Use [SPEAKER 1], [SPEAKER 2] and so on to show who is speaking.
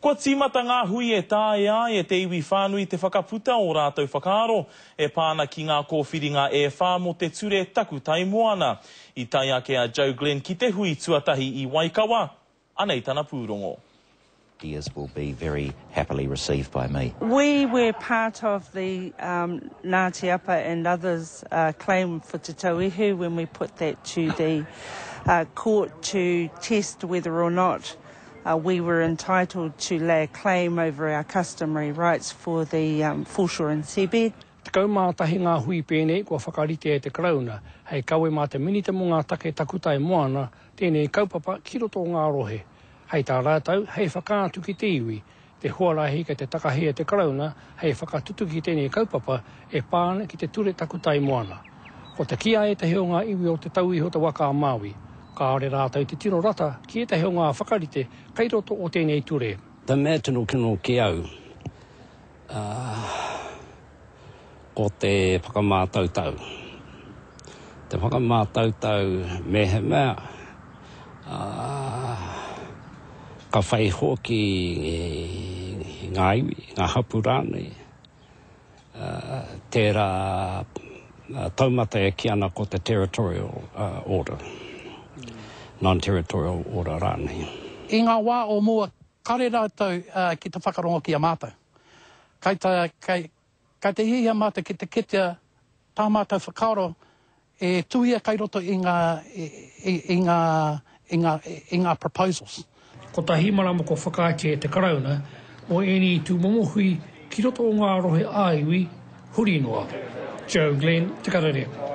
[SPEAKER 1] Kua tīmata ngā hui e taea ai e te iwi whānui te whakaputa ō rātou whakaaro e pā ana ki ngā kōwhiringa e whā mō te ture takutai moana. I tae ake a Joe Glenn ki te hui tuatahi i Waikawa, anei tana pūrongo.
[SPEAKER 2] Ideas will be very happily received by me.
[SPEAKER 3] We were part of the um, Ngāti Apa and others uh, claim for Te Tauihu when we put that to the uh, court to test whether or not uh, we were entitled to lay a claim over our customary rights for the um, foreshore and seabed.
[SPEAKER 4] 11 ngā hui pēnei kua whakaritea e te Karauna hei kawe mā te Minita mō ngā Take Takutai Moana tēnei kaupapa ki roto o ngā rohe. Hei tā rātou, hei whakaatu ki te iwi, te huarahi kei te takahi e te Karauna hei whakatutuki i tēnei kaupapa e pā ana ki te ture takutai moana. Ko te kī a ētahi o ngā iwi o Te Tauihu o Te Waka a Māui, kāore rātou i te tino rata ki ētahi o ngā whakarite kei roto o tēnei ture.
[SPEAKER 5] Te mea tino kino ki au, ko te whakamātautau. Te whakamātautau mehemea ka whai hua ki ngā iwi, ngā hapū rānei, tērā taumata e kī ana ko te territorial order, non-territorial order rānei.
[SPEAKER 6] I ngā wā o mua kare rātou ki te whakarongo ki a mātou. Kai ta, kai, kai te hiahia mātou ki te kitea tā mātou whakaaro e tuhia kai roto i ngā, i, i, i ngā, i ngā, i ngā proposals.
[SPEAKER 4] Kotahi marama kua whakaaetia e te Karauna mō ēnei tūmomo hui ki roto o ngā rohe ā-iwi huri noa. Joe Glenn, Te Karere.